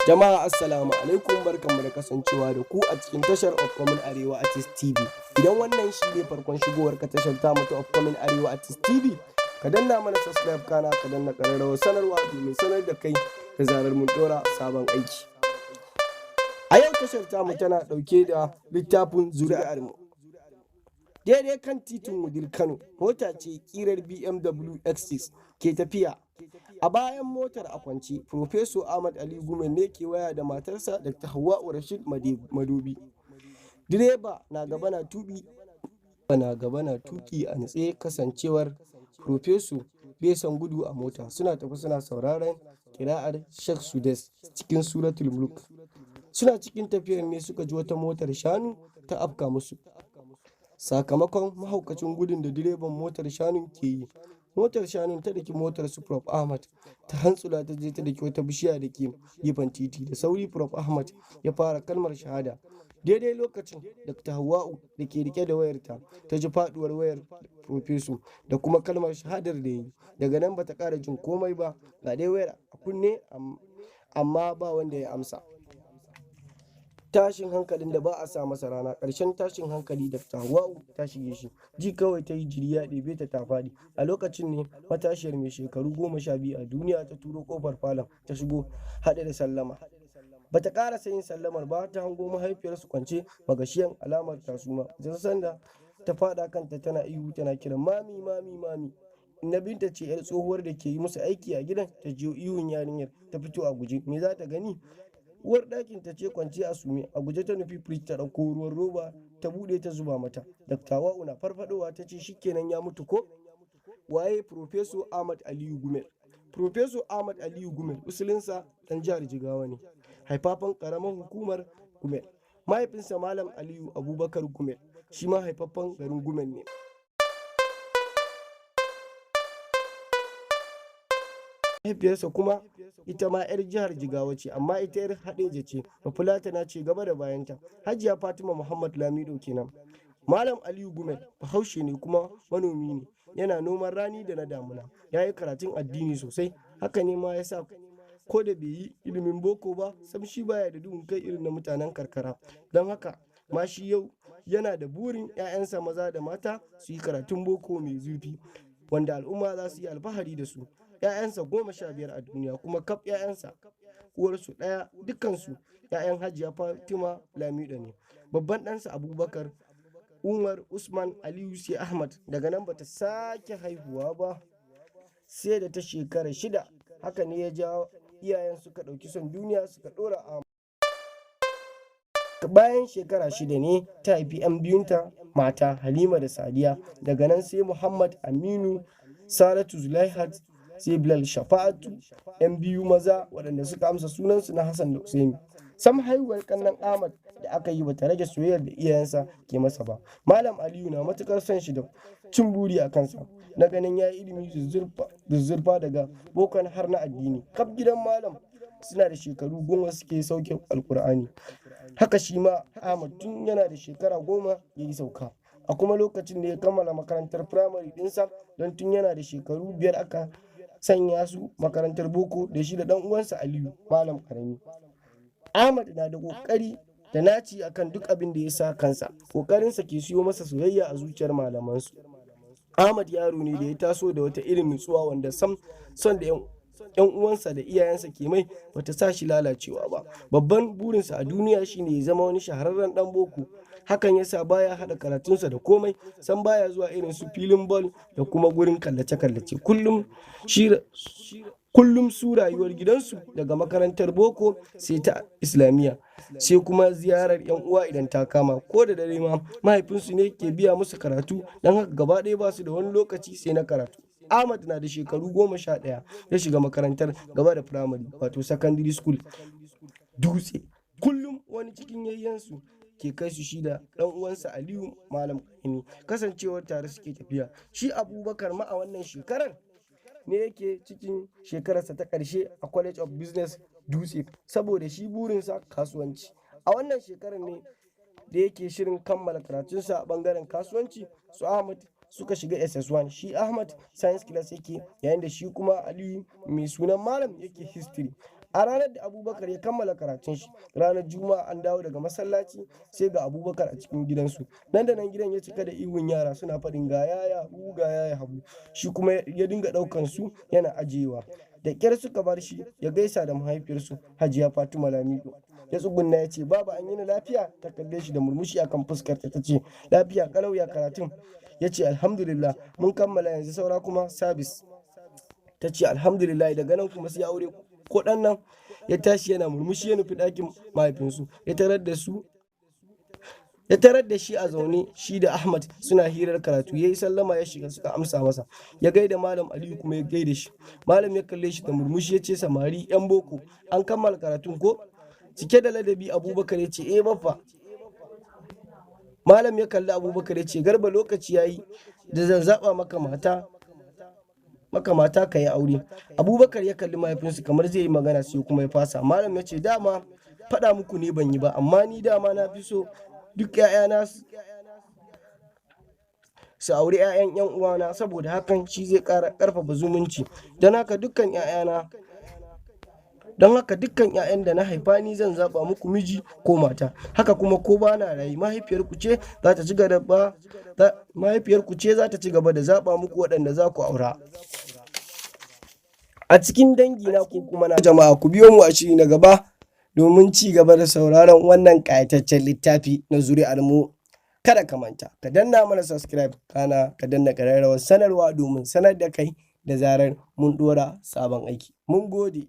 Jama'a, assalamu alaikum, barkanmu da kasancewa da ku a cikin tashar Upcoming Arewa Artist TV. Idan wannan shi ne farkon shigowar ka tashar tamu ta Upcoming Arewa Artist TV, ka danna mana subscribe, kana ka danna ƙararrawar sanarwa domin sanar da kai da zarar mun ɗora sabon aiki. A yau tashar tamu tana ɗauke da littafin Zuri'ar Mu. Daidai kan titin Wudil Kano, mota ce ƙirar BMW X6 ke tafiya. A bayan motar a kwance, Professor Ahmad Ali Gumel ne ke waya da matarsa, Dr. Hauwa'u Rashid Madobi. Direba na gaba na tuki na gaba na tuki a nutse, kasancewar Professor bai son gudu a mota. Suna tafe suna sauraron kira'ar Sheikh Sudais cikin Suratul Mulk. Suna cikin tafiyar ne suka ji wata motar shanu ta afka musu. Sakamakon mahaukacin gudun da direban motar shanun ke yi, motar shanun ta daki motar su Prof Ahmad, ta hantsula ta je ta daki wata bishiya da ke gefen titi. Da sauri Prof Ahmad ya fara kalmar shahada. Daidai lokacin Dr. Hauwa'u da ke rike da wayarta ta ji faduwar wayar Professor da kuma kalmar shahadar da ya yi. Daga nan bata kara jin komai ba. Ga dai wayar a kunne, amma ba wanda ya amsa. Tashin hankalin da ba a sa masa rana. Ƙarshen tashin hankali, Dr. Hauwa'u ta shige shi. Ji kawai ta yi jiri ya ɗebe ta, ta faɗi. A lokacin ne matashiyar mai shekaru 12 a duniya ta turo kofar falon ta shigo haɗe da sallama. Bata ƙarasa yin sallamar ba ta hango mahaifiyarsu kwance magashiyan, alamar ta suma. Ta sanda ta faɗa kanta tana ihu tana kiran, "Mami, mami, mami!" Inna Binta ce, yar tsohuwar da ke yi musu aiki a gidan, ta jiyo ihun yarinyar ta fito a guje. Me za ta gani? Uwar ɗakin ta ce kwance a sume. A guje ta nufi firij ta ɗauko ruwan roba, ta buɗe ta zuba mata. Dr. Hauwa'u na farfadowa ta ce, "Shikenan, ya mutu ko?" Waye Professor Ahmad Aliyu Gumel? Professor Ahmad Aliyu Gumel usulinsa ɗan jihar Jigawa ne, haifafan ƙaramar hukumar Gumel. Mahaifinsa, Malam Aliyu Abubakar Gumel, shi ma haifaffen garin Gumel ne. Mahaifiyarsa kuma ita ma 'yar jihar Jigawa ce, amma ita 'yar Hadeja ce, Bafulatana ce gaba da bayanta. Hajiya Fatima Muhammad Lamido kenan. Malam Aliyu Gumel Bahaushe ne kuma manomi ne, yana noman rani da na damuna. Ya yi karatun addini sosai, haka ne ma ya sa ko da bai yi ilimin boko ba, sam shi baya da duhun kai irin na mutanen karkara. Don haka ma shi yau yana da burin 'ya'yansa maza da mata su yi karatun boko mai zurfi wanda al'umma za su yi alfahari da su. 'Ya'yansa 15 a duniya, kuma kaf 'ya'yansa uwarsu ɗaya, dukkansu 'ya'yan Hajiya Fatima Lamido ne. Babban ɗansa Abubakar, Umar, Usman, Aliyu, sai Ahmad. Daga nan bata sake haihuwa ba sai da ta shekara 6. Haka ne ya ja iyayen suka ɗauki son duniya suka ɗora a bayan shekara 6 ne ta haifi 'yan biyunta mata, Halima da Sadiya. Daga nan sai Muhammad Aminu, Saratu, Zulaihat, sai Bilal, Shafa'atu, 'yan biyu maza waɗanda suka amsa sunansu na Hassan da Usaini. Sam haihuwar kannan Ahmad da aka yi bata rage soyayyar da iyayensa ke masa ba. Malam Aliyu na matukar son shi da cin buri a kansa na ganin ya yi ilimi zuzzurfa, daga bokon har na addini. Kaf gidan malam suna da shekaru 10 suke sauke Alkur'ani. Haka shi ma Ahmad tun yana da shekara 10 ya yi sauka, a kuma lokacin da ya kammala makarantar firamare dinsa, don tun yana da shekaru 5 aka sanya su makarantar boko da shi da dan uwansa Aliyu Malam Karami. Ahmad na da kokari da naci akan duk abin da ya sa kansa. Kokarinsa ke siyo masa soyayya a zuciyar malamansu. Ahmad yaro ne da ya taso da wata irin nutsuwa wanda sam son da yan uwansa da iyayensa ke mai bata sa shi lalacewa ba. Babban burinsa a duniya shine ya zama wani shahararren dan boko. Hakan yasa baya hada karatunsa da komai, sam baya zuwa irin su filin ball da kuma gurin kallace-kallace. Kullum su rayuwar gidansu daga makarantar boko sai ta Islamiyya, sai kuma ziyarar yan uwa idan ta kama. Ko da dare ma mahaifinsu ne ke biya musu karatu, don haka gaba ɗaya ba su da wani lokaci sai na karatu. Ahmad na da shekaru 11 ya shiga makarantar gaba da firamare, wato secondary school Dutse. Kullum wani cikin yayyansu ke kai su, shi da ɗan uwansa Aliyu Malam Karami, kasancewar tare suke tafiya. Shi Abubakar ma a wannan shekarar ne yake cikin shekararsa ta ƙarshe a College of Business Dutse, saboda shi burinsa kasuwanci. A wannan shekarar ne da yake shirin kammala karatunsa a bangaren kasuwanci su Ahmad suka shiga SS1. Shi Ahmad science class yake, yayin da shi kuma Aliyu mai sunan Malam yake history. A ranar da Abubakar ya kammala karatun shi, ranar Juma'a, an dawo daga masallaci, sai ga Abubakar a cikin gidansu. Nan da nan gidan ya cika da ihun yara suna faɗin, "Ga Yaya Habu, ga Yaya Habu." Shi kuma ya dinga ɗaukan su yana ajiyewa. Da ƙyar suka bar shi ya gaisa da mahaifiyarsu, Hajiya Fatima Lamido. Ya tsugunna ya ce, "Baba, an yini lafiya?" Ta kalle shi da murmushi akan fuskarta ta ce, "Lafiya kalau, ya karatun?" Ya ce, "Alhamdulillah, mun kammala, yanzu saura kuma sabis." Ta ce, "Alhamdulillah, daga nan kuma sai aure ko ɗan nan?" Ya tashi yana murmushi ya nufi ɗakin mahaifinsu. Ya tarar da shi a zaune shi da Ahmad suna hirar karatu. Ya yi sallama ya shiga, suka amsa masa. Ya gaida Malam Aliyu, kuma ya gaida shi. Malam ya kalle shi da murmushi ya ce, "Samari yan boko, an kammala karatun ko?" Cike da ladabi Abubakar ya ce, "Eh, baffa." Malam ya kalli Abubakar ya ce, "Garba, lokaci yayi da zan zaba maka mata ka yi aure." Abubakar ya kalli mahaifinsu kamar zai yi magana, sai kuma ya fasa. Malam ya ce, "Dama faɗa muku ne ban yi ba, amma ni dama na fi so duk 'ya'yana su auri 'ya'yan 'yan uwana, saboda hakan shi zai ƙara ƙarfafa zumunci. Don haka dukkan 'ya'yan da na haifa, ni zan zaba muku miji ko mata. Haka kuma ko ba na rayu, mahaifiyarku ce za ta ci gaba da zaba muku waɗanda za ku aura a cikin dangina ko kuma na jama'a." Ku biyo mu a shiri na gaba domin ci gaba da sauraron wannan ƙayataccen littafi na Zuri'ar Mu. Kada ka manta ka danna mana subscribe, kana ka danna ƙararrawar sanarwa domin sanar da kai da zarar mun ɗora sabon aiki. Mun gode.